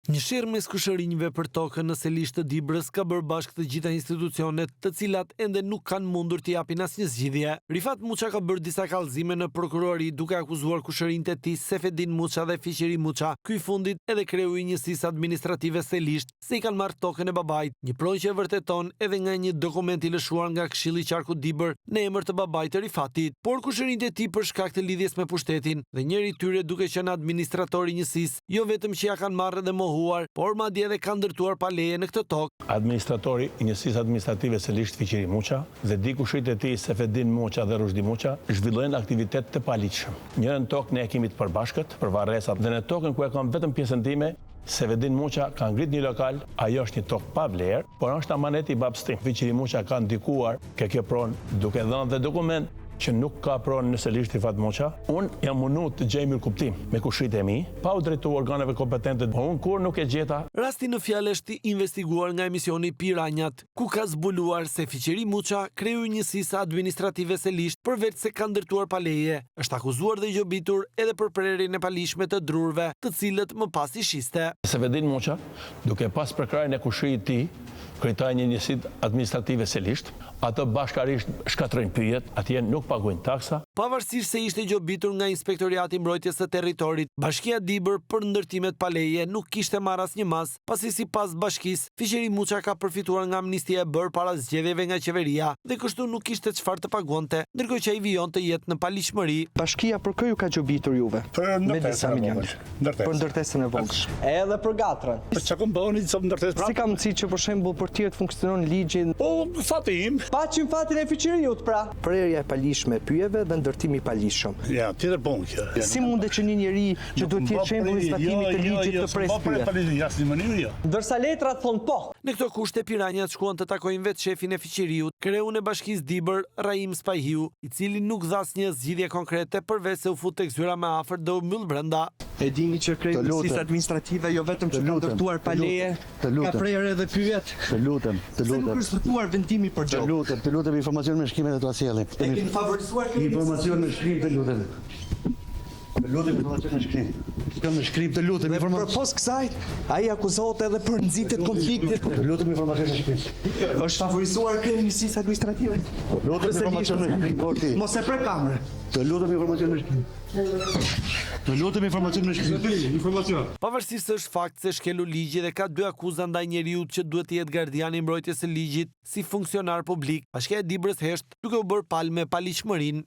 Një sherr mes kushërinjve për tokën në Selishtë të Dibrës ka bërë bashkë të gjitha institucionet, të cilat ende nuk kanë mundur t'i japin asnjë zgjidhje. Rifat Muça ka bërë disa kallëzime në prokurori duke akuzuar kushërinjtë e tij Sefedin Muça dhe Fiqiri Muça, ky i fundit edhe kreu i njësisë administrative Selishtë, se i kanë marrë tokën e babait, një pronë që e vërteton edhe nga një dokument i lëshuar nga Këshilli i Qarkut Dibër në emër të babait të Rifatit. Por kushërinjtë e tij për shkak të lidhjes me pushtetin dhe njëri i tyre duke qenë administrator i njësisë, jo vetëm që ia kanë marrë dhe mohuar, por madje edhe kanë ndërtuar pa leje në këtë tokë. Administratori i njësisë administrative Selishtë Fiqiri Muça dhe dy kushërinjtë e tij Sefedin Muça dhe Ruzhdi Muça zhvillojnë aktivitet të paligjshëm. Njërën tokë ne e kemi të përbashkët për varrezat dhe në tokën ku e kam vetëm pjesën time, Sefedin Muça ka ngrit një lokal, ajo është një tokë pa vlerë, por është amanet i babës tim. Fiqiri Muça ka ndikuar ke kjo pronë duke dhënë dhe dokument që nuk ka pronë në Selishtë Rifat Muça. Unë jam munu të gjej mirëkuptim me kushërinjtë e mi, pa u drejtu organeve kompetente, por unë kurrë nuk e gjeta. Rasti në fjalë është investiguar nga emisioni Piranjat. ku ka zbuluar se Fiqiri Muça, kreu i njësisë administrative Selishtë, përveç se ka ndërtuar pa leje, është akuzuar dhe gjobitur edhe për prerjen e paligjshme të drurëve, të cilët më pas i shiste. Sefedin Muça, duke pas përkrahjen e kushëririt të tij, kryetari i njësisë administrative Selishtë, ato bashkarisht shkatërrojnë pyjet, atje nuk paguajnë taksa. Pavarësisht se ishte gjobitur nga Inspektoriati i Mbrojtjes së Territorit, Bashkia Dibër për ndërtimet pa leje nuk kishte marrë asnjë masë, pasi sipas bashkisë, Fiqiri Muça ka përfituar nga amnistia e bërë para zgjedhjeve nga qeveria dhe kështu nuk kishte çfarë të paguante, ndërkohë që ai vijon të jetë në paligjshmëri. Bashkia për kë ju ka gjobitur juve? Me disa milionë. Për ndërtesën e vogël. Edhe për gatrën. Po çka kom bëni copë ndërtesë prapë? Si ka mundësi që për shembull për tjerët funksionon ligji? Po fati im. Paçim fatin e Fiqiriut pra. Prerja e paligjshme e pyjeve dhe ndërtimi i paligjshëm. Ja, tjetër punë kjo. Si mundet që një njeri që duhet të jetë shembull i zbatimit të ligjit të presë pyjet? Jo, jo, jo, jo. Ndërsa letrat thonë po. Në këto kushte Piranjat shkuan të takojnë vetë shefin e Fiqiriut, kreun e bashkisë Dibër, Raim Spahiu, i cili nuk dha asnjë zgjidhje konkrete përveç se u fut tek zyra më e afërt dhe u mbyll brenda. E dini që kreu i njësisë administrative jo vetëm që ka ndërtuar pa leje, ka prerë edhe pyjet. Të lutem, të lutem. Pse nuk është zbatuar vendimi për gjobë? Të lutem, të lutem informacion me shkrim edhe t'ua sjellim. E keni favorizuar kreun e njësisë? Informacion me shkrim të lutem. Të lutem informacion me shkrim. Kam me shkrim të lutem informacion. Përpos kësaj, ai akuzohet edhe për nxitje të konfliktit. Të lutem informacion me shkrim. Është favorizuar kreu i njësisë administrative. Të lutem informacion me shkrim. Por ti. Mos e prek kamerën. Të lutem informacion me shkrim. Të lutem informacion me shkrim. Informacion. Pavarësisht se është fakt se shkelu ligji dhe ka dy akuza ndaj njeriut që duhet të jetë gardian i mbrojtjes së ligjit si funksionar publik, Bashkia e Dibrës hesht duke u bërë palë me paligjshmërinë.